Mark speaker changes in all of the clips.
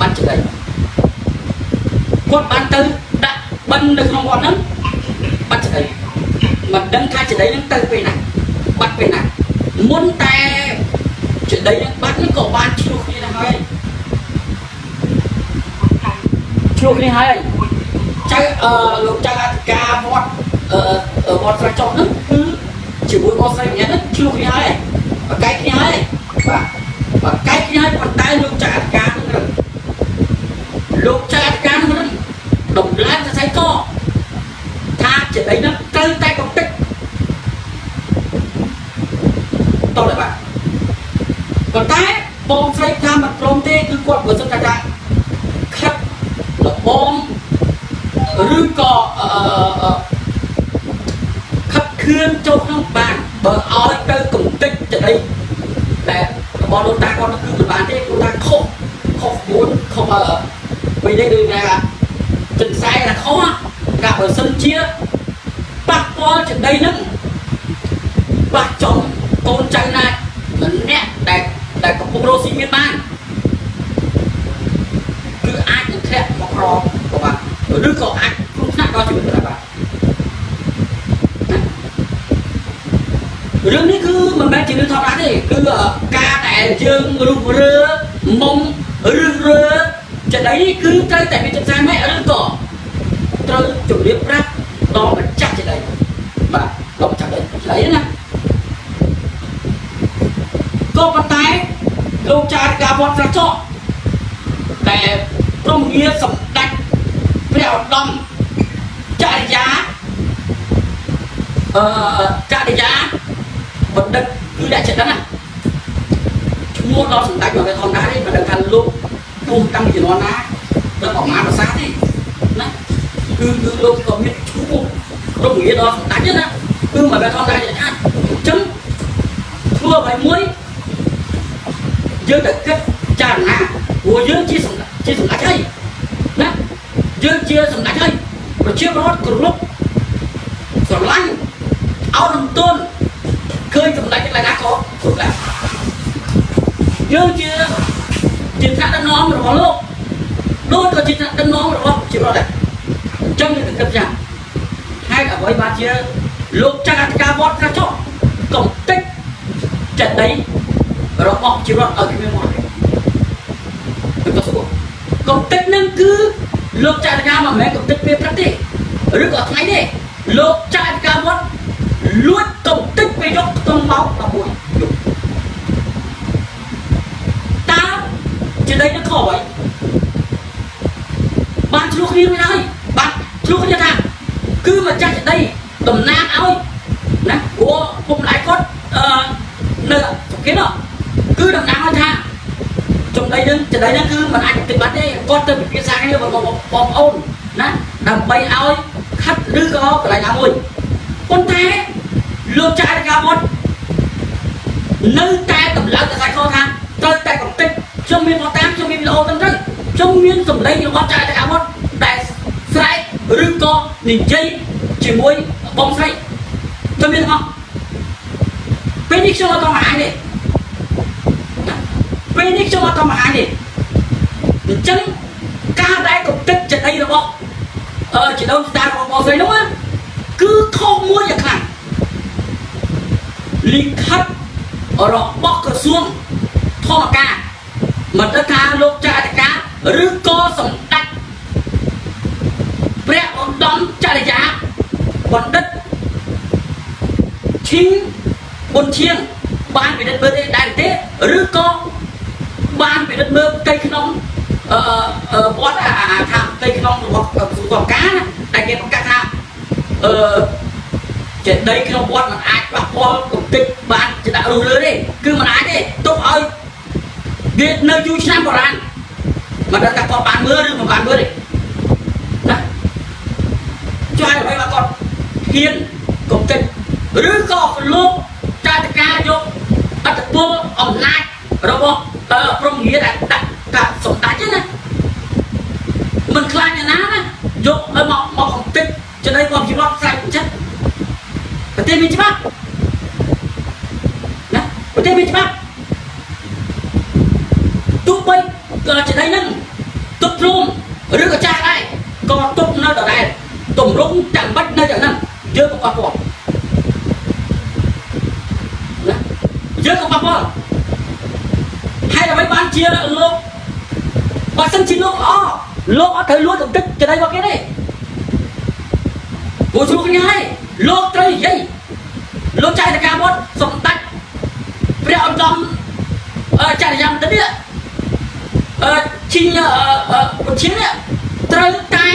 Speaker 1: បាត់ចេតិយគាត់បានទៅដាក់បិណ្ឌនៅក្នុងវត្តហ្នឹងបាត់ចេតិយមិនដឹងថាចេតិយហ្នឹងទៅពេលណាបាត់ពេលណាមុនតែចេតិយហ្នឹងបាត់ហ្នឹងក៏បានឆ្លោះគ្នាដែរហើយឆ្លោះគ្នាហើយចៅអឺលោកចៅអធិការវត្តអឺវត្តស្រែចុកហ្នឹងគឺជាមួយបងស្រីម្នាក់ហ្នឹងឆ្លោះគ្នាហើយបកែកគ្នាហើយបាទបកែកគ្នាហើយប៉ុន្តែលោកចៅអធិការហ្នឹងរឹងលោកចៅអធិការហ្នឹងរឹងដំឡើងសរសៃកថាចេតិយហ្នឹងត្រូវតែកំតិចតោះเลยបាទប៉ុន្តែបងស្រីថាមិនព្រមទេគឺគាត់បើសិនថាខិតលបងឬក៏អឺខិតខឿនចូលក្នុងបានបើឲ្យទៅកំតិចចេតិយតែរបស់លោកតាគាត់គឺមិនបានទេព្រោះថាខុសខុសក្បួនខុសអឺពេលនេះដូចថាចិនខ្សែថាខុសថាបើសិនជាប៉ះពាល់ចេតិយហ្នឹងប៉ះចំកូនចៅណាម្នាក់ដែលកំពុងរកស៊ីមានបានគឺអាចនឹងធ្លាក់មកក្រក៏បានឬក៏អាចគ្រោះថ្នាក់ដល់ជីវិតក៏បានរឿងនេះគឺមិនមែនជារឿងធម្មតាទេគឺការដែលយើងរុះរើមុំឬរើចេតិយនេះគឺត្រូវតែមានចិត្តសាស្ត្រឬក៏ត្រូវជម្រាបប្រាប់ដល់ម្ចាស់ចេតិយបាទដល់ម្ចាស់ចេតិយណាក៏ប៉ុន្តែលោកចារការវត្តស្រះចកតែព្រមងារសម្ដេចព្រះឧត្តមចរិយាចរិយាបណ្ឌិតគឺអ្នកចិត្តហ្នឹងណាឈ្មោះដល់សម្ដេចមកវាធម្មតាទេមិនដឹងថាលោកពុំតាំងពីជំនាន់ណាដល់ប្រមាណភាសាទេណាគឺគឺលោកក៏មានឈ្មោះព្រមងារដល់សម្ដេចណាគឺមិនមែនធម្មតាទេអាចអញ្ចឹងធ្វើអ្វីមួយយើងតែគិតចារណាព្រោះយើងជាសម្ដេចជាសម្ដេចហើយណាយើងជាសម្ដេចហើយប្រជាពលរដ្ឋគោរពស្រឡាញ់អោនំទនឃើញសម្ដេចកន្លែងណាក៏គោរពដែរយើងជាជាថ្នាក់ដឹកនាំរបស់លោកដូចក៏ជាថ្នាក់ដឹកនាំរបស់ប្រជាពលរដ្ឋដែរអញ្ចឹងយើងត្រូវគិតចាហេតុអ្វីបានជាលោកចាស់អធិការវត្តខ្លះចុះកំតិចចេតិយរបស់ជីវិតឲ្យគ្មានមកទេគឺក៏ស្គាល់កំតិចនឹងគឺលោកចាស់អធិការមិនមែនកំតិចពេលព្រឹកទេឬក៏ថ្ងៃទេលោកចាស់អធិការវត្តលួចកំតិចពេលយប់ក្នុងម៉ោង11យប់តើចេតិយនឹងខុសអ្វីបានឆ្លោះគ្នារួចហើយបានឆ្លោះគ្នាថាគឺម្ចាស់ចេតិយតំណាងឲ្យណាព្រោះពុកម្ដាយគាត់អឺនៅសុខេនោះគឺតំណាងឲ្យថាចំណៃនឹងចំណៃនឹងគឺមិនអាចតិចបាត់ទេគាត់ទៅពិភាក្សាគ្នាបងបងប្អូនណាដើម្បីឲ្យខិតឬក៏កន្លែងណាមួយប៉ុន្តែលោកចាស់អធិការវត្តនៅតែតម្លើងតែខថាត្រូវតែកំតិចខ្ញុំមានមកតាមខ្ញុំមានវីដេអូត្រឹមត្រូវខ្ញុំមានសម្លេងរបស់ចាស់អធិការវត្តដែលស្រែកឬក៏និយាយជាមួយបងស្រីខ្ញុំមានទាំងអស់ពេលនេះខ្ញុំអត់តបង្ហាញទេពេលនេះខ្ញុំអត់តបង្ហាញទេអញ្ចឹងការដែលកំតិចចេតិយរបស់អឺជីដូនជីតារបស់បងស្រីនោះគឺខុសមួយយ៉ាងខ្លាំងលិខិតរបស់ក្រសួងធម្មការមិនដឹងថាលោកចាស់អធិការឬក៏សម្ដេចព្រះឧត្តមចរិយាបណ្ឌិតឈីងប៊ុនឈៀងបានពិនិត្យមើលទេដែរទេឬក៏បានពិនិត្យមើលផ្ទៃក្នុងអឺវត្តអាថាផ្ទៃក្នុងរបស់ក្រសួងធម្មការណាដែលគេប្រកាសថាអឺចេតិយក្នុងវត្តមិនអាចប៉ះពាល់កំតិចបានជាដាក់រុះរើទេគឺមិនអាចទេទុកឲ្យវានៅយូរឆ្នាំបុរាណមិនដឹងថាគាត់បានមើលឬមិនបានមើលទេណាចុះឲ្យអ្វីមកគាត់ហ៊ានកំតិចឬក៏លោកចាតការយកអត្តពលអំណាចរបស់ព្រមងារដែលដាក់កាសម្ដេចណាមិនខ្លាចអ្នកណាណាយកឲ្យមកមកកំតិចចំណៃរបស់ជីវិតស្រេចចិត្តប្រទេសមានច្បាប់ណាប្រទេសមានច្បាប់ទោះបីចំណៃហ្នឹង ទុកទ្រុំឬក៏ចាស់ដែរក៏ទុកនៅដដែលតម្រង់ចាំបាច់នៅយ៉ាងហ្នឹងយើងក៏ប៉ះពាល់ណាយើងក៏ប៉ះពាល់ហើយអ្វីបានជាលោកបើសិនជាលោកល្អលោកអត់ត្រូវលួចកំតិចចំណៃរបស់គេទេព្រោះជួគ្នាហើយលោកត្រូវនិយាយលោកចៅតកាវត្តសម្ដេចព្រះឧត្តមចរិយាមតិនេះជីងពុជានេះត្រូវតែ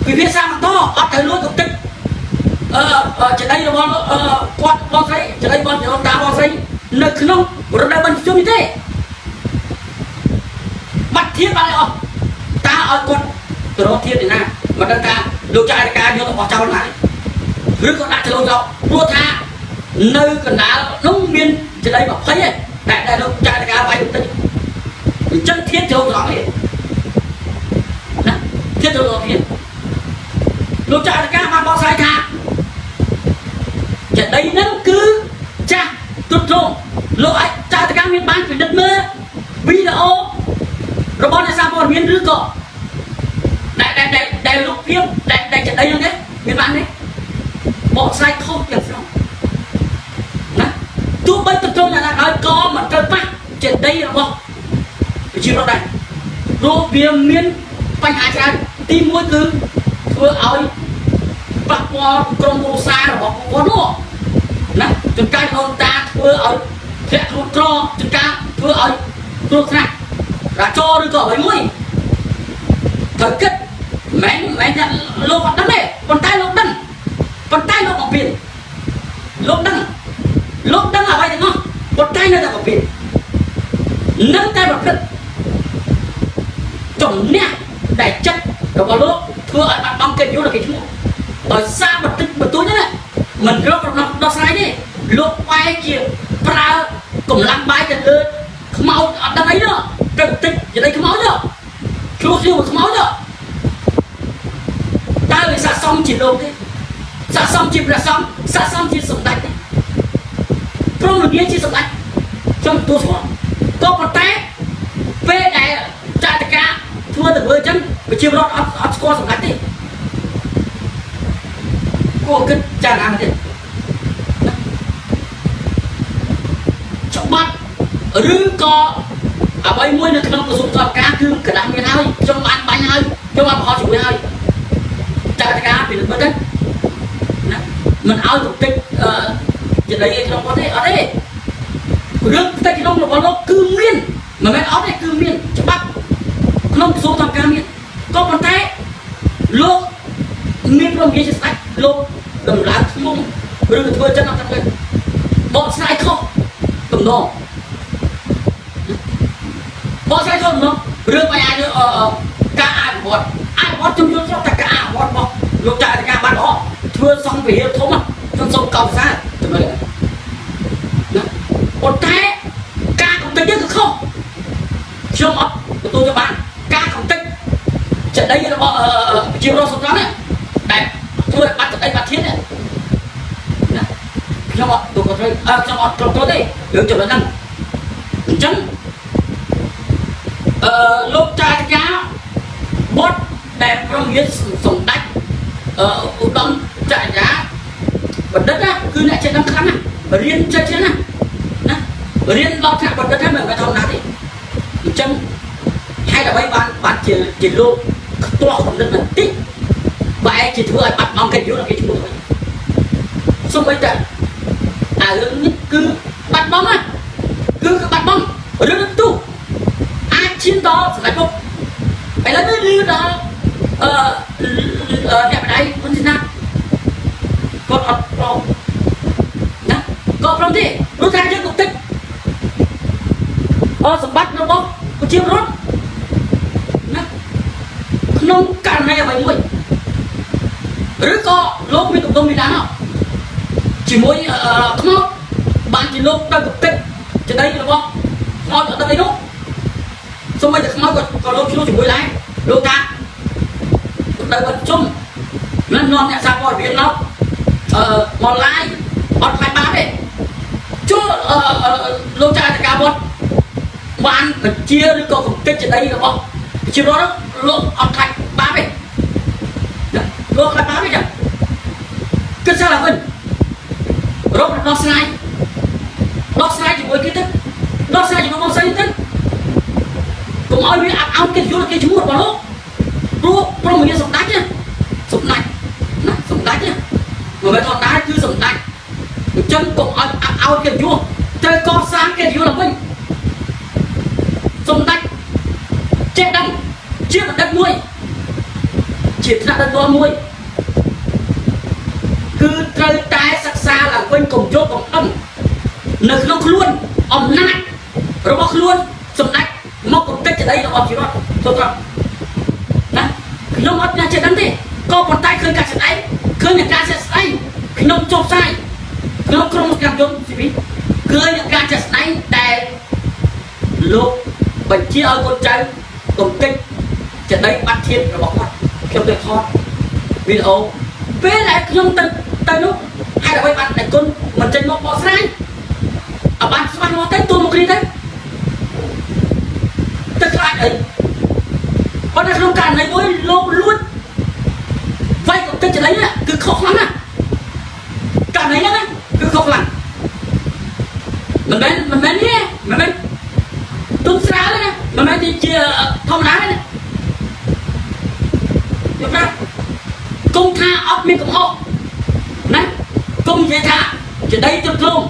Speaker 1: វិភាសាបន្តអត់ត្រូវលួចកំតិចចំណៃរបស់គាត់បងស្រីចំណៃរបស់តាបងស្រីនៅក្នុងរដូវបញ្ជុំនេះទេបាត់ធៀបបាត់អស់តាឲ្យគាត់ទៅរកធៀបឯណាមិនដឹងថាលោកចៅអធិការយកទៅបោះចោលណាឬក៏ដាក់ចលងចោលព្រោះថានៅកណ្ដាលនោះមានចំណៃ20ឯងតែលោកចៅអធិការវាយបន្តិចអញ្ចឹងធៀបចូលត្រង់នេះណាធៀបចូលត្រង់នេះលោកចៅអធិការបានបកស្រាយថាចេតិយហ្នឹងគឺចាស់ទ្រុឌទ្រោមលោកអាចចៅអធិការមានបានពិនិត្យមើលវីដេអូរបស់អ្នកសារព័ត៌មានឬក៏ដែលលោកភាពដែលចេតិយហ្នឹងទេមានបានទេបកស្រាយខុសទាំងស្រុងណាទោះបីទ្រុឌទ្រោមយ៉ាងណាហើយក៏មិនត្រូវប៉ះចេតិយរបស់ប្រជាពលរដ្ឋដែរព្រោះវាមានបញ្ហាច្រើនទី1គឺធ្វើឲ្យប៉ះពាល់ក្រុមគ្រួសាររបស់គាត់នោះណាចង្កាយអូនតាធ្វើឲ្យធ្លាក់ខ្លួនក្រចង្ការធ្វើឲ្យគ្រោះថ្នាក់រាចរឬក៏អ្វីមួយត្រូវគិតមិនមែនថាលោកអត់ដឹងទេប៉ុន្តែលោកដឹងប៉ុន្តែលោកបំពេញលោកដឹងលោកដឹងអ្វីទាំងអស់ប៉ុន្តែនៅតែបំពេញនៅតែប្រព្រឹត្តជំនះដែលចិត្តរបស់លោកធ្វើឲ្យបាត់បង់កិត្តិយសដល់គេឈ្មោះដោយសារបន្តិចបន្តួចហ្នឹងមិនរកដំណោះដោះស្រាយទេលោកបែរជាប្រើកម្លាំងបាយទៅលើខ្មោចអត់ដឹងអីនោះទៅបន្តិចចំណៃខ្មោចនោះជួសជួខ្មោចនោះតើវាស័ក្តិសមជាលោកទេស័ក្តិសមជាព្រះសង្ឃស័ក្តិសមជាសម្ដេចទេព្រមនិយាយជាសម្ដេចខ្ញុំទទួលស្គាល់ក៏ប៉ុន្តែពេលដែលចតកាធ្វើទៅធ្វើអញ្ចឹងប្រជាពលរដ្ឋអត់ស្គាល់សម្ដេចទេគួរគិតចារណាទៀតច្បាប់ឬក៏អ្វីមួយនៅក្នុងក្រសួងធម្មការគឺกระดาษមានហើយខ្ញុំបានបាញ់ហើយខ្ញុំបានបង្ហោះជាមួយហើយចតកាពីលើទៅណាមិនឲ្យទៅតិចចំណៃក្នុងគាត់ទេអត់ទេរឿងផ្ទៃក្នុងរបស់លោកគឺមានមិនមែនអត់ទេគឺមានច្បាប់ក្នុងក្រសួងធម្មការមានក៏ប៉ុន្តែលោកមានព្រមនិយាយជាស្ដេចលោកដំឡើងធ្ងន់ឬក៏ធ្វើចឹងអត់ត្រូវបកស្រាយខុសតំណងបកស្រាយខុសតំណងរឿងបញ្ហាការអនុវត្តអនុវត្តជំនឿស្រុកតែការអនុវត្តរបស់លោកចៅអធិការបានល្អធ្វើសង្ឃវិហារធំខ្ញុំសូមកោតសរសើរចំណុចណាប៉ុន្តែការកំទេចនេះគឺខុសខ្ញុំអត់ទទួលយកបានការកំទេចចេតិយរបស់ប្រជាពលរដ្ឋសុខនេះដែលធ្វើឲ្យបាត់ចេតិយបាត់ធាននេះណាខ្ញុំអត់ទទួលត្រូវខ្ញុំអត់គ្រប់គ្រងទេរឿងចំណុចហ្នឹងអញ្ចឹងលោកចៅអធិការបត់ដែលប្រមានសម្ដេចឧត្តមចរិយាបណ្ឌិតណាគឺអ្នកចេះដឹងខ្លាំងណាស់រៀនចេះចេះណាណារៀនដល់ថ្នាក់បណ្ឌិតហ្នឹងមិនមែនធម្មតាទេអញ្ចឹងហេតុអ្វីបានជាលោកខ្ទាស់បណ្ឌិតបន្តិចបែរជាធ្វើឲ្យបាត់បង់កិត្តិយសដល់គេឈ្មោះទៅវិញសូម្បីតែអារឿងនេះគឺបាត់បង់ណាគឺបាត់បង់រឿងនេះទូអាចឈានដល់សម្ដេចពុកឥឡូវនេះលឺដល់អ្នកម្ដាយហ៊ុនសែនគាត់អត់ព្រមណាក៏ព្រមទេព្រោះថាយើងក៏តិចសម្បត្តិរបស់ប្រជាពលរដ្ឋណាក្នុងករណីអ្វីមួយឬក៏លោកមានទំនងមានដានជាមួយខ្មោចបានជាលោកទៅកតិចចំណៃរបស់ខ្មោចអត់ដឹងអីនោះសូម្បីតែខ្មោចក៏លោកឆ្លោះជាមួយដែរលោកថាទៅបិទជុំនឹងនាំអ្នកសារព័ត៌មានមកមកឡាយអត់ខ្លាចបានទេជួលោកចៅអធិការវត្ត បានបញ្ជាឬក៏កំទេចចេតិយរបស់ប្រជាពលរដ្ឋលោកអត់ខ្លាចបាបទេលោកខ្លាចបាបទេចឹងគិតសារឡើងវិញរកដោះស្រាយដោះស្រាយជាមួយគេទៅដោះស្រាយជាមួយបងស្រីទៅកុំឲ្យវាអាប់អោនគេយល់គេឈ្មោះរបស់លោកព្រោះព្រមមានសម្ដេចណាសម្ដេចណាសម្ដេចណាមិនមែនធម្មតាគឺសម្ដេចអញ្ចឹងកុំឲ្យអាប់អោនគេយល់ត្រូវកសាងគេយល់ឡើងវិញសម្ដេចចេះដឹងជាបណ្ឌិតមួយជាថ្នាក់ដឹកនាំមួយគឺត្រូវតែសិក្សាឡើងវិញកុំយកកំហឹងនៅក្នុងខ្លួនអំណាចរបស់ខ្លួនសម្ដេចមកកំទេចក្តីរបស់ជីវិតសូត្រណាខ្ញុំអត់អ្នកចេះដឹងទេក៏ប៉ុន្តែឃើញការស្ដែងឃើញការស្ដែងខ្ញុំចុះផ្សាយក្នុងក្រុមសកម្មជនជីវិតឃើញការចាក់ស្ដែងដែលលោកបញ្ជាឲ្យកូនចៅកំទេចចេតីបាត់ធាតរបស់គាត់ខ្ញុំទៅថតវីដេអូពេលដែលខ្ញុំទៅនោះហេតុអ្វីបានតែគុណមិនចេញមកបកស្រាយអបានច្បាស់លាស់ទៅទូមកគ្នាទៅទៅខ្លាចអីប៉ុន្តែក្នុងករណីមួយលោកលួចវាយកំទេចចេតីនេះគឺខុសខ្លាំងណាស់ករណីហ្នឹងគឺខុសខ្លាំងមិនមែនទេមិនមែនទុនស្រាលទេណាមិនមែនជាធម្មតាទេណាយកប្រាប់គុំថាអត់មានកំហុសណាគុំនិយាយថាចេតីត្រឹមធ្លុង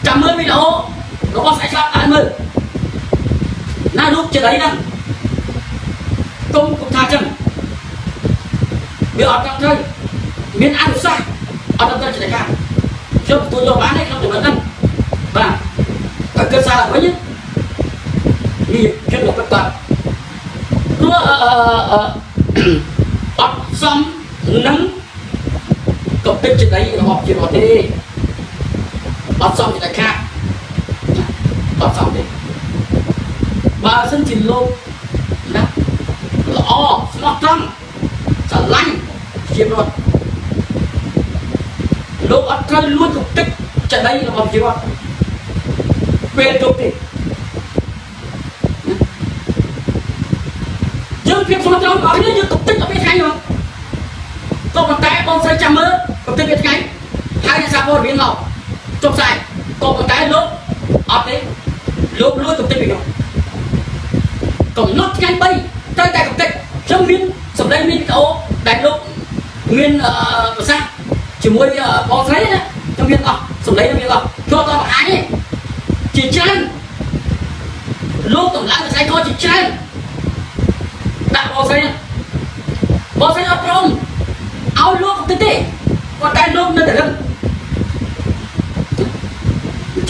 Speaker 1: ចាំមើលវីដេអូរបស់ស្អែកស្លាប់ឲ្យមើលណារូបចេតីហ្នឹងគុំថាចឹងវាអត់ត្រឹមត្រូវមានអនុសាសន៍អត់ត្រឹមត្រូវចេតីខាខ្ញុំទទួលយកបានទេក្នុងចំណុចហ្នឹងបាទតែគិតសារឡើងវិញនេះខ្ញុំក៏ពិតបាទព្រោះអត់សមនឹងកំទេចចេតីរបស់ជារដ្ឋទេអត់សមចេតីខាតអត់សមទេបើសិនជាលោកណាល្អស្មោះត្រង់ស្រឡាញ់ជារដ្ឋលោកអត់ត្រូវលួចកំទេចចេតីរបស់ជារដ្ឋពេលជប់ទេយើងភាពស្មោះត្រង់របស់គ្នាយើងកំទេចដល់ពេលថ្ងៃនោះក៏ប៉ុន្តែបងស្រីចាំមើលកំទេចពេលថ្ងៃហើយអ្នកសារព័ត៌មានមកចុះផ្សាយក៏ប៉ុន្តែលោកអត់ទេលោកលួចកំទេចពីនោះកំណត់ថ្ងៃ3ត្រូវតែកំទេចខ្ញុំមានសម្ដែងមានវីដេអូដែលលោកមានប្រសាសន៍ជាមួយបងស្រីណាខ្ញុំមានអស់សម្លេងមានអស់ចូលតបង្ហាញទេជាច្រើនលោកតម្លើងខ្សែកជាច្រើនដាក់បងស្រីបងស្រីអត់ព្រមឲ្យលោកទៅទេប៉ុន្តែលោកនៅតែរឹង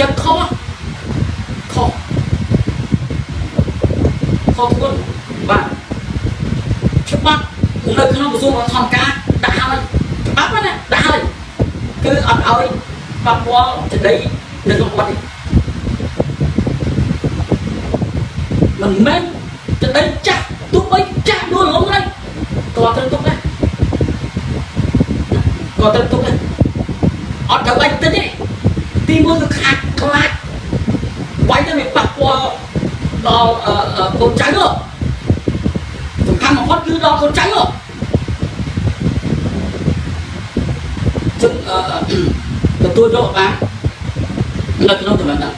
Speaker 1: ចឹងខុសខុសខុសធ្ងន់បាទច្បាប់នៅក្នុងក្រសួងរដ្ឋាភិបាលដាក់ឲ្យច្បាប់ណាដាក់ឲ្យគឺអត់ឲ្យប៉ះពាល់ចេតីនៅក្នុងបាត់នេះមិនមែនចេតីចាស់ទោះបីចាស់ដួលលំហើយក៏ត្រូវទុកដែរក៏ត្រូវទុកដែរអត់ត្រូវបាច់តិចទេទីមួយគឺខាតខ្លាចវាយទៅវាប៉ះពាល់ដល់កូនចៅនោះសំខាន់បំផុតគឺដល់កូនចៅនោះចឹងទទួលយកបាននៅក្នុងចំណុចហ្នឹង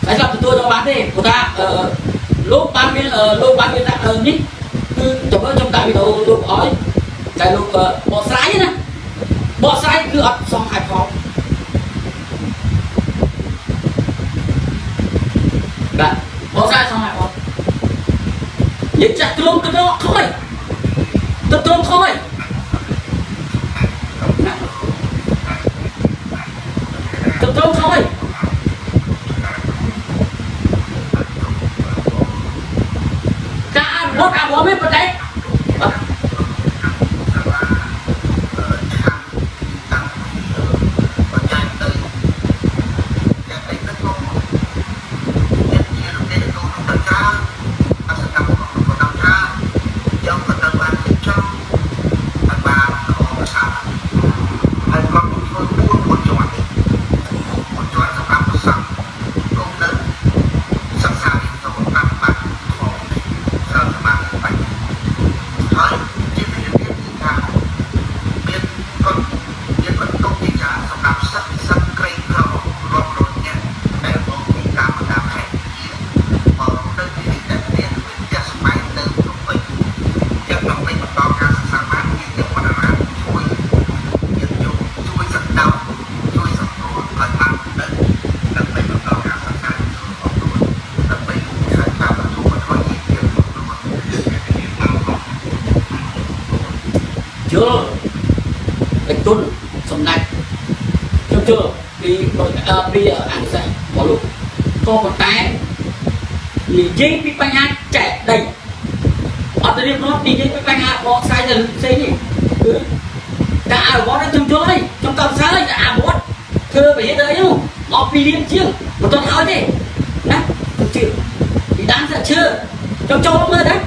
Speaker 1: តែស្រាប់ទទួលយកបានទេព្រោះថាលោកបានមានលោកបានមានដាក់នេះគឺចាំខ្ញុំដាក់វីដេអូលោកអោយតែលោកបកស្រាយណាបកស្រាយគឺអត់សមហេតុផលបាទបកស្រាយសមហេតុផលនិយាយចាស់ទ្រង់ទៅដល់ខុសហើយទៅទ្រង់ខុសហើយណាទៅទ្រង់ខុសហើយការអនុវត្តអនុវត្តមិនប៉ុន្តែបាទ
Speaker 2: ហើយគាត់ធ្វើ4 4ជាន់4ជាន់សម្រាប់ប្រសង់គង់នៅ
Speaker 1: ពីពីអនុសាសន៍របស់លោកក៏ប៉ុន្តែនិយាយពីបញ្ហាចែកដីអត់រៀបរាប់និយាយពីបញ្ហាបកស្រាយទៅផ្សេងនេះគឺការអនុវត្តខ្ញុំយល់ហើយខ្ញុំកោតសរសើរហើយអនុវត្តធ្វើវិហារទៅអីនោះមក2លានជាងមិនទាន់ហើយទេណាខ្ញុំជឿពីដើមស្អាតឈើខ្ញុំចូលមើលដែរក៏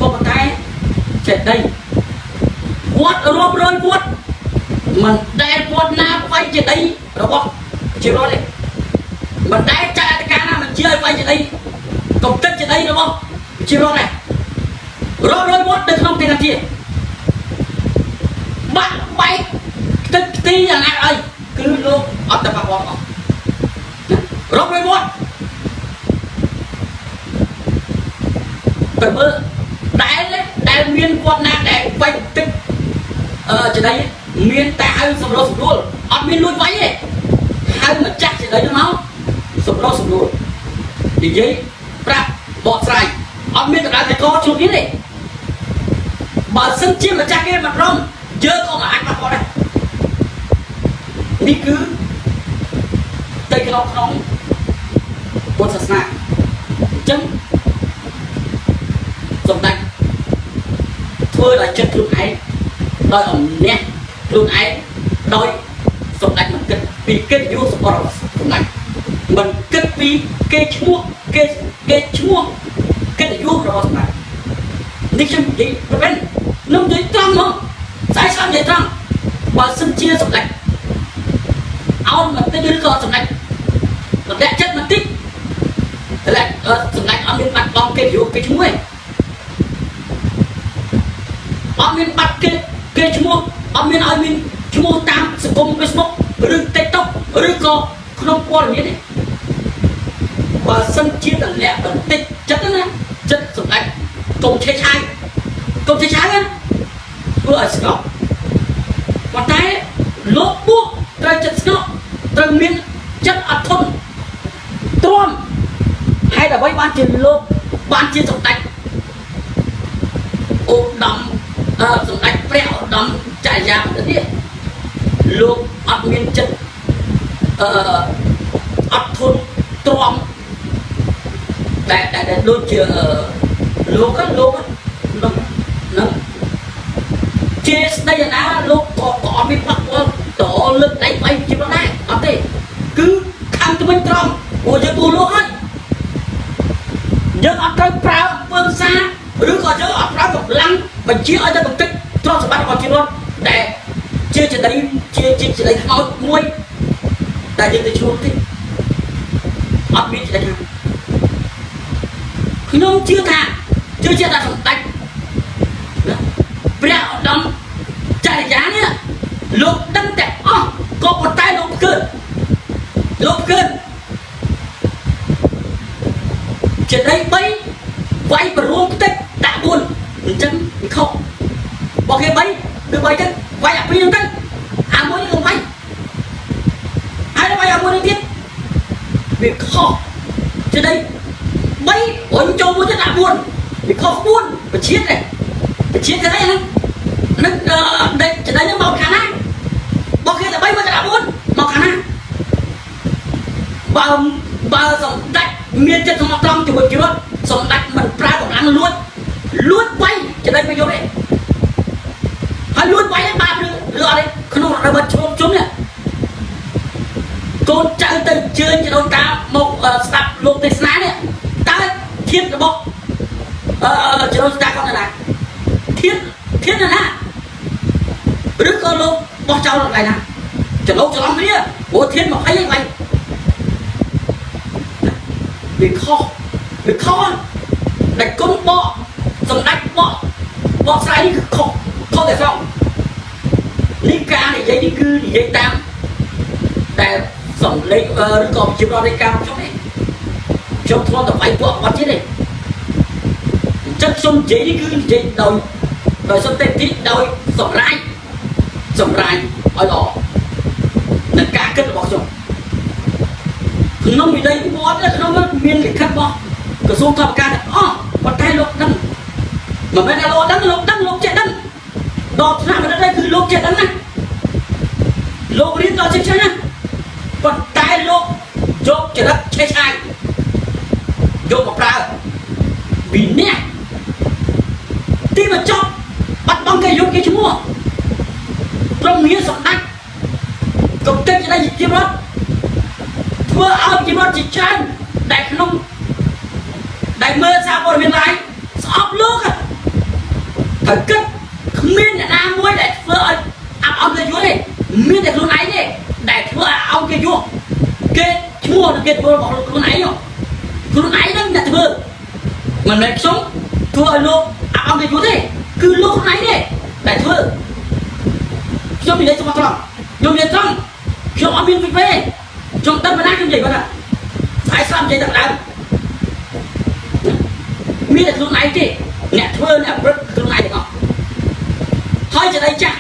Speaker 1: ប៉ុន្តែចេះដីវត្តរាប់រយវត្តមិនដែលវត្តណាវាយជាដីរបស់ជារដ្ឋទេមិនដែលចាត់អធិការណាមិនជាឲ្យវាយជាដីកំទឹកជាដីរបស់ជារដ្ឋដែររាប់រយវត្តនៅក្នុងប្រទេសកម្ពុជាបាក់បែកទឹកខ្ទីយ៉ាងណាអីគឺលោកអត់ទៅប៉ះពាល់អស់រាប់រយវត្តទៅមើលដែលមានវត្តណាដែលវាយទឹកចេដីមានតែហៅសម្រុះសម្រួលអត់មានលួចវាយទេហៅម្ចាស់ចេដីនោះមកសម្រុះសម្រួលនិយាយប្រាប់បកស្រាយអត់មានកណ្ដាលតែកជួបគ្នាទេបើសិនជាម្ចាស់គេមិនព្រមយើងក៏មិនអាចប៉ះពាល់ដែរនេះគឺទៅក្នុងក្នុងពុទ្ធសាសនាអញ្ចឹងសម្ដេចធ្វើដោយចិត្តខ្លួនឯងដោយអំណះខ្លួនឯងដោយសម្ដេចមិនគិតពីកិត្តិយសរបស់សម្ដេចមិនគិតពីគេឈ្មោះគេគេឈ្មោះកិត្តិយសរបស់សម្ដេចនេះខ្ញុំនិយាយប្រពន្ធខ្ញុំនិយាយត្រង់មកស្អែកស្ដាប់និយាយត្រង់បើសិនជាសម្ដេចអោនបន្តិចឬក៏សម្ដេចតម្លាក់ចិត្តបន្តិចតម្លាក់សម្ដេចអត់មានបាត់បង់កិត្តិយសគេឈ្មោះទេអត់មានបាត់គេគេឈ្មោះអត់មានឲ្យមានឈ្មោះតាមសង្គម Facebook ឬ TikTok ឬក៏ក្នុងព័ត៌មានទេបើសិនជាតម្លាក់បន្តិចចិត្តណាចិត្តសម្ដេចកុំឆេឆាយកុំឆេឆាយណាធ្វើឲ្យស្ងប់ប៉ុន្តែលោកពួកត្រូវចិត្តស្ងប់ត្រូវមានចិត្តអត់ធន់ទ្រាំហេតុអ្វីបានជាលោកបានជាសម្ដេចឧត្តមសម្ដេចព្រះឧត្តមចរិយាបណ្ឌិតនេះលោកអត់មានចិត្តអឺអត់ធន់ទ្រាំដែលដែលដូចជាលោកលោកនឹងនឹងជាស្ដីណាលោកក៏ក៏អត់មានប៉ះពាល់តលើកដៃវាយជីវិតដែរអត់ទេគឺខំទៅវិញត្រង់ព្រោះយើងទូលោកហើយយើងអត់ត្រូវប្រើអំពើសារឬក៏យើងអត់ប្រើកម្លាំងបញ្ជាឲ្យទៅបន្តិចទ្រព្យសម្បត្តិរបស់ជីវិតដែលជាចដីជាជាចដីខ្មោចមួយដែលយើងទៅជួបទេអត់មានចដីថាខ្ញុំជឿថាជឿជាក់ថាសម្ដេចណាព្រះឧត្តមចរិយានេះលោកដឹងតែអស់ក៏ប៉ុន្តែលោកផ្កើលោកផ្កើចេដី3វាយប្ររួមផ្ទិចដាក់4អញ្ចឹងវាខុសបើគេ3ឬ3ទៅវាយអាពីរហ្នឹងទៅអាមួយនេះក៏វាយហើយវាយអាមួយនេះទៀតវាខុសចេដី3រុញចូលមួយទៅដាក់4វាខុស4បជាតិទេបជាតិទៅហ្នឹងនឹងដេកចេដីហ្នឹងមកខាងណាបើគេតែ3មកដាក់4មកខាងណាបើសម្ដេចមានចិត្តស្មោះត្រង់ជាមួយជីវិតសម្ដេចមិនប្រើកម្លាំងលួចលួចវាយចំណេញប្រយោជន៍ទេហើយលួចវាយបាបឬឬអត់ទេក្នុងរដូវបិទជុំជុំនេះកូនចៅទៅជើញចដូនតាមកស្ដាប់លោកទេសនានេះតើធាតុរបស់ចដូនតាគាត់នៅណាធាតុធាតុនៅណាឬក៏លោកបោះចោលកន្លែងណាច្រឡូកច្រឡំគ្នាព្រោះធាតុ20ឯងវាយវាខុសវាខុសដែលគុណបកសម្ដេចបកបកស្រាយនេះគឺខុសខុសតែសងនេះការនិយាយនេះគឺនិយាយតាមតែសំលេងឬក៏ជារដ្ឋនៃការខ្ញុំនេះខ្ញុំធ្លាប់តែវាយពួកអត់ទៀតទេអញ្ចឹងខ្ញុំនិយាយនេះគឺនិយាយដោយដោយសន្តិវិធីដោយសម្រាយសម្រាយឲ្យល្អនឹងការគិតរបស់ខ្ញុំក្នុងវិន័យវត្តក្នុងមានលិខិតរបស់ក្រសួងធម្មការទាំងអស់ប៉ុន្តែលោកដឹងមិនមែនថាលោកដឹងលោកដឹងលោកចេះដឹងដល់ថ្នាក់មិនដឹងគឺលោកចេះដឹងណាលោករៀនដល់ចេះចេះណា ប៉ុន្តែលោកយកចរិតឆេះឆាយយកមកប្រើវិន័យទីបញ្ចប់បាត់បង់គេយកគេឈ្មោះព្រមងារសម្ដេចកំទេចដីជីវិតធ្វើឲ្យជីវិតជាច្រើនដែលក្នុងដែលមើលសារព័ត៌មានឡាយស្អប់លោកត្រូវគិតគ្មានអ្នកណាមួយដែលធ្វើឲ្យអាប់អន់គេយល់ទេមានតែខ្លួនឯងទេដែលធ្វើឲ្យអោគេយល់គេឈ្មោះគេធ្វើរបស់ខ្លួនឯងខ្លួនឯងហ្នឹងអ្នកធ្វើមិនមែនខ្ញុំធ្វើឲ្យលោកអាប់អន់គេយល់ទេគឺលោកខ្លួនឯងទេដែលធ្វើខ្ញុំនិយាយស្មោះត្រង់ខ្ញុំនិយាយត្រង់ខ្ញុំអត់មានវិវេខ្ញុំដឹងណាខ្ញុំនិយាយគាត់ថាស្អែកស្លាប់និយាយតែដើមមានតែខ្លួនឯងទេអ្នកធ្វើអ្នកប្រព្រឹត្តខ្លួនឯងទាំងអស់ហើយចដីចាស់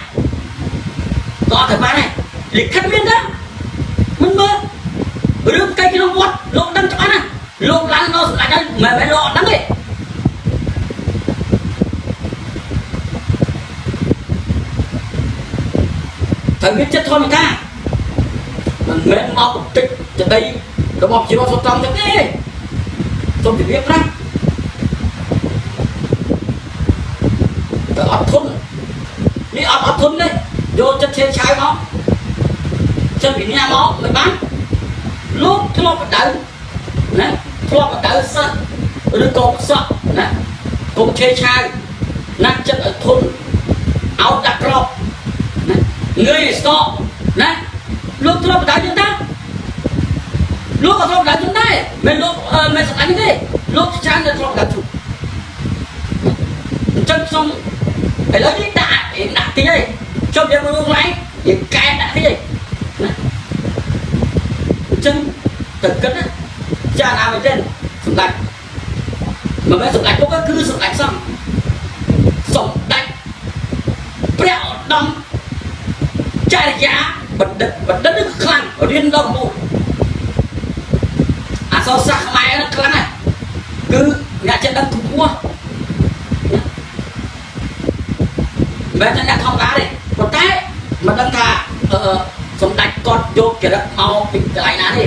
Speaker 1: ក៏អត់ទៅបានដែរលិខិតមានដែរមិនមើលរឿងកៃក្នុងវត្តលោកដឹងច្បាស់ណាស់លោកឡើងដល់សម្ដេចហើយមិនមែនលោកអត់ដឹងទេត្រូវមានចិត្តធម្មតាមិនមែនមកបន្តិចចដីរបស់ជីវសុតំទេសូមជម្រាបប្រាប់តែអត់ធន់នេះអត់អត់ធន់ទេយកចិត្តឆេឆាយមកចិត្តវិញ្ញាមកមិនបានលោកធ្លាប់បដៅណាធ្លាប់បដៅសិស្សឬក៏សក់ណាកុំឆេឆាយណាចិត្តឲ្យធន់ឲ្យដាក់ក្របណាងើយស្កកណាលោកធ្លាប់បដៅយើងតាលោកក៏ធ្លាប់បដៅយើងដែរមិនលោកមិនស្ដាច់ទេលោកច្រើនតែធ្លាប់បដៅជុំអញ្ចឹងខ្ញុំឥឡូវនេះដាក់ដាក់ទីហើយជប់យកមើលខ្លួនឯងយើងកែដាក់ទីហើយណាអញ្ចឹងទៅគិតណាចាណាមែនទេសម្ដេចមិនមែនសម្ដេចពុកគឺសម្ដេចសង្ឃសម្ដេចព្រះឧត្តមចរិយាបណ្ឌិតបណ្ឌិតនេះខ្លាំងរៀនដល់មកអក្សរសាស្ត្រខ្មែរហ្នឹងខ្លាំងណាស់គឺអ្នកចេះដឹងខ្ពស់មិនមែនអ្នកធម្មតាទេប៉ុន្តែមិនដឹងថាសម្ដេចគាត់យកចរិតមកពីកន្លែងណាទេ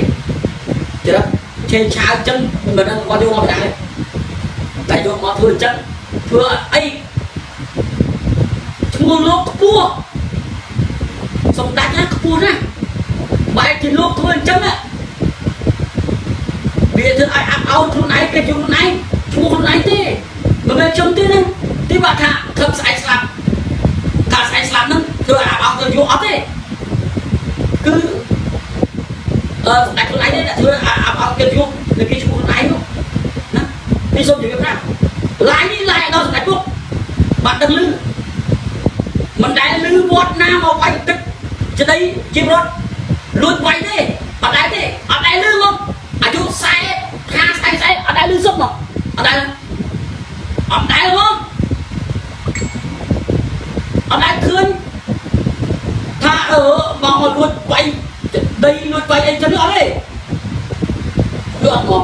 Speaker 1: ចរិតឆេឆាវចឹងមិនដឹងគាត់យកមកពីណាទេតែយកមកធ្វើអញ្ចឹងធ្វើអីឈ្មោះលោកខ្ពស់សម្ដេចណាខ្ពស់ណាស់បែរជាលោកធ្វើអញ្ចឹងវាធ្វើឲ្យអាប់អោនខ្លួនឯងគេយកខ្លួនឯងឈ្មោះខ្លួនឯងទេមិនមែនខ្ញុំទេណាទីបាក់ថាខឹមស្អែកស្លាប់ថាស្អែកស្លាប់ហ្នឹងធ្វើឲ្យអាប់អោនទៅយកអត់ទេគឺសម្ដេចខ្លួនឯងទេធ្វើឲ្យអាប់អោនគេយកនៅគេឈ្មោះខ្លួនឯងនោះណានេះសូមជម្រាបថាឡាយនេះឡាយដល់សម្ដេចពុកបាត់ដឹងលឺមិនដែលលឺវត្តណាមកវាយទឹកចដីជីវរដ្ឋលួចវាយទេអត់ដែរទេអត់ដែលលឺមកអាយុ40 50 40អត់ដែលលឺសុទ្ធមកអត់ដែលអត់ដែលមកអត់ដែលឃើញថាមកលួចវាយដីលួចវាយអីចឹងអត់ទេគឺអត់មក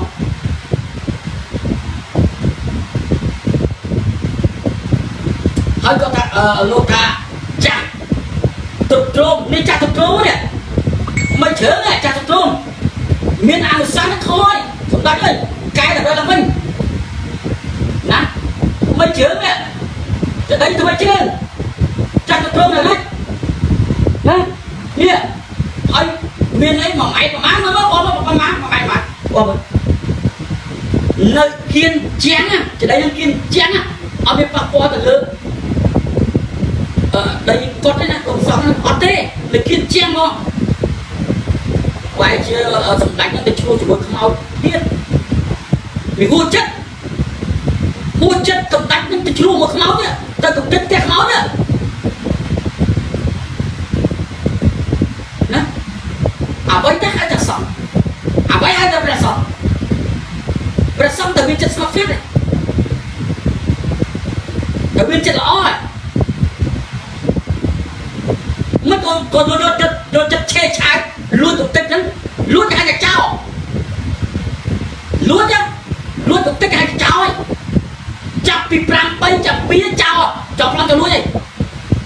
Speaker 1: ហើយក៏ថាលោកថាចាស់ទ្រុឌទ្រោមនេះចាស់ទ្រុឌទ្រោមនេះមិនជ្រើចាស់ទ្រុឌទ្រោមមានអនុសាសន៍ខូចសម្ដេចអើយកែតម្រូវឡើងវិញណាមិនជ្រើនេះចដីធ្វើជ្រើចាស់ទ្រុឌទ្រោមណាណានេះហើយមានអីមួយម៉ែត្រប្រហែលមើលបងប្រហែលមួយម៉ែត្របងនៅគៀនជាងចដីនឹងគៀនជាងអត់មានប៉ះពាល់ទៅលើដីកត់ទេណាកុំសងអត់ទេនៅគៀនជាងមកបែរជាសម្ដេចនឹងទៅឈ្មោះជាមួយខ្មោចទៀតវាហួចចិត្តហួចចិត្តសម្ដេចនឹងទៅឈ្លោះមកខ្មោចទៅកំទេចផ្ទះខ្មោចណាអ្វីទៅហៅថាសង្ឃអ្វីហៅថាព្រះសង្ឃព្រះសង្ឃតែមានចិត្តស្ងប់ស្ងាត់តែមានចិត្តល្អមិនក៏យកចិត្តយកចិត្តឆេឆាយលួចទៅតិចហ្នឹងលួចឲ្យតែចោលលួចលួចទៅតិចឲ្យចោលចាប់ពី5 3ចាប់2ចោលចោលប្លន់ទៅលួចឯង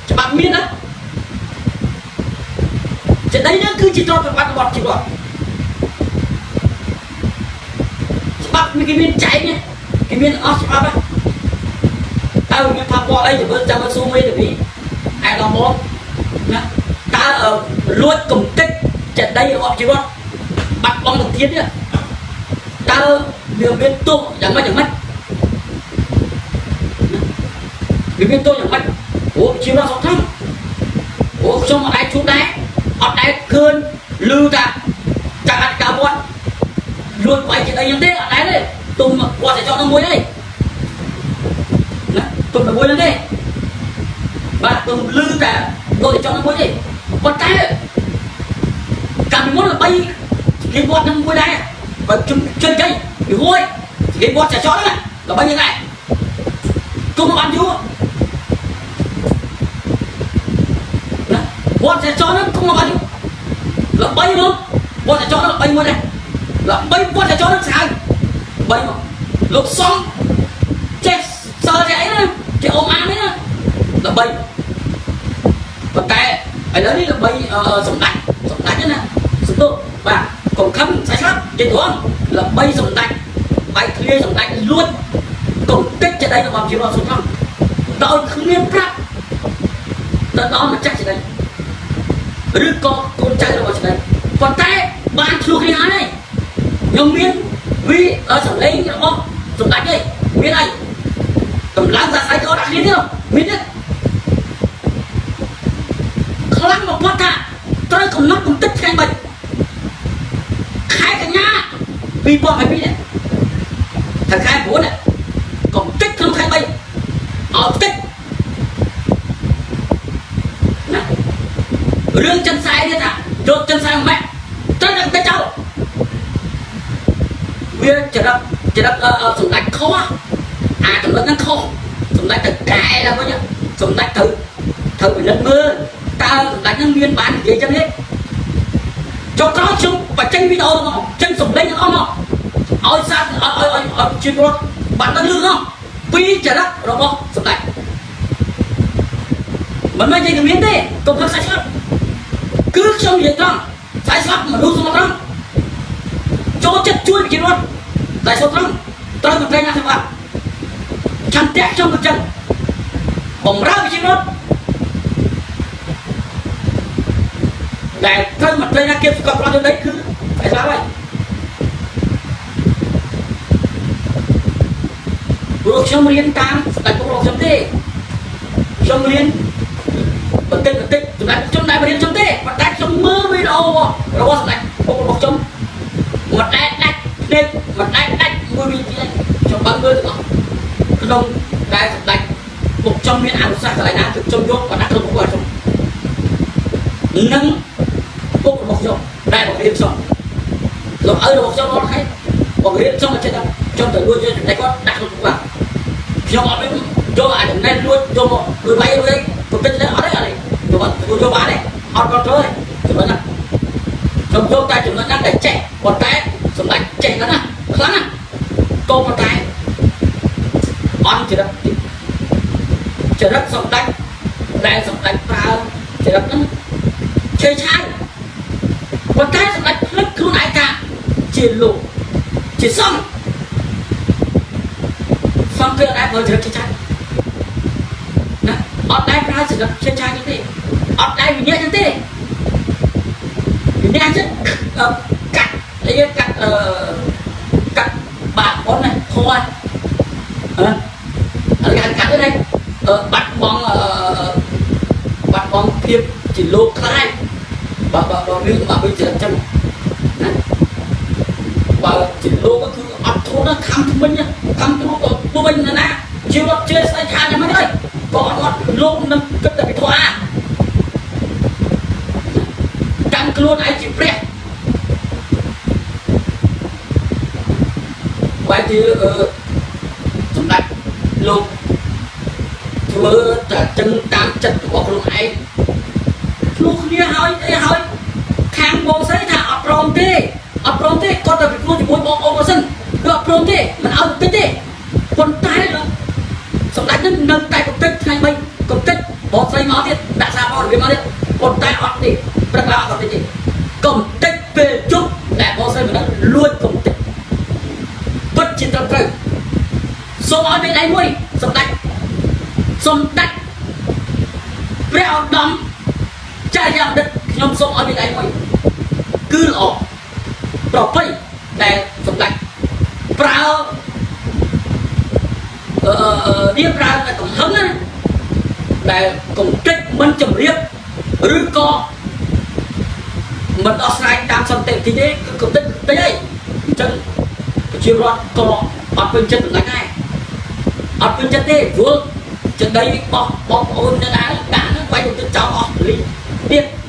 Speaker 1: ច្បាប់មានណាចេតីហ្នឹងគឺជាទ្រព្យសម្បត្តិរបស់ជីវិត ប់គេមានចែងគេមានអស់ច្បាប់តើមានថាពាល់អីទៅចាំមើលស៊ូមេធាវីឯដល់មកណាតើលួចកំតិចចេតីរបស់ជីវិតបាត់បង់ទៅទៀតនេះតើវាមានទោសយ៉ាងម៉េចយ៉ាងម៉េចវាមានទោសយ៉ាងម៉េចអូជីវិតសុខធម្មអូខ្ញុំអត់ដែរជួបដែរអត់ដែរឃើញឮថាចាក់អត់កាវត្តលួចវាយចេតីយ៉ាងទេអត់ដែរទេទុំគាត់តែចង់នឹងមួយទេណាទុំតែមួយហ្នឹងទេបាទទុំឮតែដូចតែចង់នឹងមួយទេប៉ុន្តែកាលពីមុនល្បីគេវត្តនឹងមួយដែរបើជុំជិនជ័យពីហួយគេវត្តតែចង់ហ្នឹងល្បីយ៉ាងដែរទុំបានយូរណាវត្តតែចង់ហ្នឹងទុំបានយូរល្បីមកវត្តតែចង់ហ្នឹងល្បីមួយដែរល្បីវត្តតែចង់ហ្នឹងស្អាតល្បីមកលោកសំចេះសើចេះអីណាចេះអ៊ំអាននេះណាល្បីប៉ុន្តែឥឡូវនេះល្បីសម្ដេចសម្ដេចណាសន្ទុះបាទកុំខំសាច់ស្លាប់និយាយត្រង់ល្បីសម្ដេចបែកធ្លាយសម្ដេចលួចកុំតិចចេតីរបស់ជីវសុខត្រង់ដោយគ្មានប្រាប់ទៅដល់ម្ចាស់ចេតីឬក៏កូនចៅរបស់ចេតីប៉ុន្តែបានឆ្លោះគ្នាហើយខ្ញុំមានវីសម្លេងរបស់សម្ដេចទេមានអីកម្លាំងសាស្ត្រក៏ដាក់គ្នាទៀតមានទៀតខ្លាំងបំផុតថាត្រូវកំណត់កំតិចថ្ងៃ3ខែកញ្ញា2022នេះថាខែ9នេះកំតិចក្នុងខែ3ឲ្យតិចណារឿងចិនខ្សែទៀតថាយកចិនខ្សែម៉ែត្រូវតែតិចចោលវាចរិតចរិតសម្ដេចខុសអាចំណុចហ្នឹងខុសសម្ដេចទៅកែឡើងវិញសម្ដេចត្រូវត្រូវពិនិត្យមើលតើសម្ដេចហ្នឹងមានបាននិយាយចឹងទេចុះក្រោយខ្ញុំបញ្ចេញវីដេអូមកចេញសម្លេងទាំងអស់មកឲ្យសាស្ត្រឲ្យឲ្យឲ្យជារដ្ឋបានដឹងលឺនោះពីចរិតរបស់សម្ដេចមិនមែននិយាយតែមានទេកុំខឹងសាច់ស្លាប់គឺខ្ញុំនិយាយត្រង់សាច់ស្លាប់មនុស្សស្មោះត្រង់ចូលចិត្តជួយប្រជារដ្ឋតែស្មោះត្រង់ត្រូវមន្ត្រីណាសម្បត្តិឆន្ទៈខ្ញុំក៏ចឹងបំរើប្រជារដ្ឋដែលត្រូវមន្ត្រីណាគេស្កប់ប្រជជនដីគឺតែស្លាប់ហើយព្រោះខ្ញុំរៀនតាមសម្ដេចពុករបស់ខ្ញុំទេខ្ញុំរៀនបន្តិចបន្តិចសម្ដេចខ្ញុំដែលរៀនខ្ញុំទេប៉ុន្តែខ្ញុំមើលវីដេអូរបស់សម្ដេចពុករបស់ខ្ញុំមិនដែលដាច់ភ្នែកមិនដែលដាច់មួយវិធីខ្ញុំបើមើលទាំងអស់ក្នុងដែលសម្ដេចពុកខ្ញុំមានអនុសាសន៍កន្លែងណាគឺខ្ញុំយកមកដាក់ក្នុងពុករបស់ខ្ញុំនិងពុករបស់ខ្ញុំដែលបង្រៀនខ្ញុំលោកឪរបស់ខ្ញុំរាល់ថ្ងៃបង្រៀនខ្ញុំមកចិត្តខ្ញុំទៅលួចយកចំណេះគាត់ដាក់ក្នុងពុកបាទខ្ញុំអត់មានយកអាចំណេះលួចយកមកលួចវាយលួចអីពុកតិចអត់ទេអត់ទេយកអត់យកបានទេអត់គាត់ធ្វើទេចំណុចហ្នឹងខ្ញុំយកតែចំណុចហ្នឹងដែលចេះប៉ុន្តែសម្ដេចចេះណាស់ណាខ្លាំងណាស់ក៏ប៉ុន្តែអន់ចរិតតិចចរិតសម្ដេចដែលសម្ដេចប្រើចរិតហ្នឹងឆេឆាយប៉ុន្តែសម្ដេចភ្លេចខ្លួនឯងថាជាលោកជាសង្ឃសង្ឃគឺអត់ដែលប្រើចរិតឆេឆាយណាអត់ដែលប្រើចរិតឆេឆាយទេអត់ដែលវិន័យចឹងទេវិន័យចឹងកាត់អីកាត់កាត់បាក់ប៉ុនណាធေါ်អឺអត់កាត់ទេបាត់បង់បាត់បង់ភាពជាលោកខ្លាចបើបើបើរឿងបើវាចឹងចឹងណាបើជាលោកគឺអត់ធន់ណាខំថ្មិញខំទ្រូទោះបីណាណាជីវិតជឿស្អីថាយ៉ាងម៉េចហើយក៏អត់លោកនឹងគិតតែពីធម៌អាកាន់ខ្លួនឯងជាព្រះបែរជាសម្ដេចលោកធ្វើតែចឹងតាមចិត្តរបស់ខ្លួនឯងឆ្លោះគ្នាហើយអីហើយខាងបងស្រីថាអត់ព្រមទេអត់ព្រមទេគាត់ទៅពិគ្រោះជាមួយបងអូនមកសិនគឺអត់ព្រមទេមិនឲ្យតិចទេប៉ុន្តែលោកសម្ដេចនឹងនៅតែកំតិចថ្ងៃ3កំតិចបងស្រីមកទៀតដាក់សារមករបៀបមកទៀតប៉ុន្តែអត់ទេព្រឹកឡើងអត់តិចទេកំតិចពេលជប់ដែលបងស្រីមិនដឹងលួចកំតិចពិតជា ឲ្យមានដៃមួយសម្ដេចសម្ដេចព្រះឧត្តមចរិយាបណ្ឌិតខ្ញុំសូមឲ្យមានដៃមួយគឺល្អប្រពៃដែលសម្ដេចប្រើអឺរៀបប្រើតែកំហឹងណាដែលកំតិចមិនជំរាបឬក៏មិនដោះស្រាយតាមសន្តិវិធីទេគឺកំតិចតិចអីអញ្ចឹងប្រជាពលរដ្ឋក៏អត់ពេញចិត្តសម្ដេចដែរអត់ពេញចិត្តទេព្រោះចដីបោះបងប្អូននៅណាដាក់ហ្នឹងវាយកំតិចចោលអស់លីទៀត។